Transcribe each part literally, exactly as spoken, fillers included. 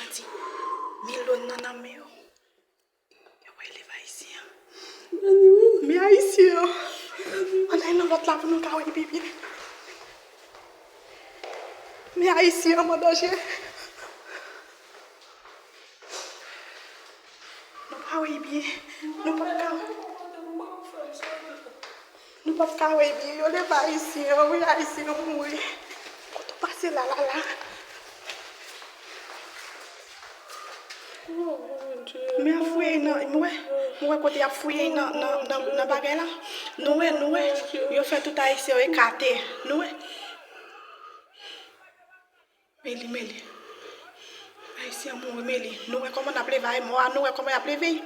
Di, milyon nan nan men yo. Yo pral leve Ayisyen an. Men Ayisyen an. Ann al nan lòt la pou nou ka wè li pi byen. Men Ayisyen an an danje. Nou pa wè byen. Nou p ap ka. Nou p ap ka wè byen. Yo leve Ayisyen an, wi, Ayisyen an mouri. Kote w pase la, la, la? Men ap fouye nan, m wè, m wè kote y ap fouye nan, nan, nan, nan bagay la. Nou wè, nou wè, yo fè tout Ayisyen yo ekate. Nou wè. Men li, men li. Ayisyen an mouri, men li. Nou wè kòman n ap leve ay mò a, nou wè kòman y ap leve l.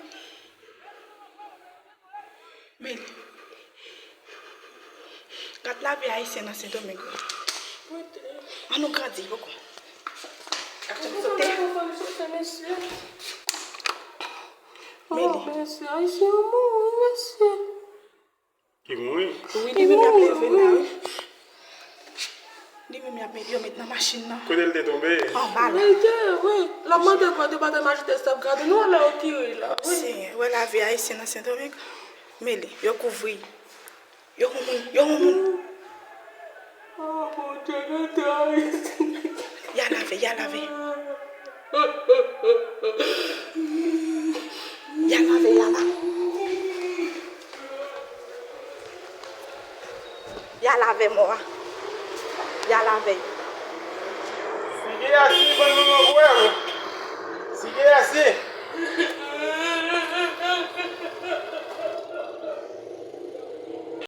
Men li. Gad lavi Ayisyen nan Sendomeng, wi. An nou grandi, poko. Gad jan l sote. Men li. Mesye, Ayisyen an mouri, mesye. Li mouri? Wi, li menm y ap leve la, wi. Li menm y ap met, yo met nan machin nan. Kote l te tonbe? Anba la. Wi, te, wi. L ap mande kwa de batay majite s ap gade nou, lè yo tire la, wi. Senyè, wè lavi Ayisyen nan Sendomeng. Men li, yo kouvri. Yo yon moun, yo yon moun. Oh, Bondye, gen teroris. Y a lave, y a lave. Y a lave, y a lave. Y a lave mò a. Y a lave. Sige ase, bann manman vwè, wi. Sige ase.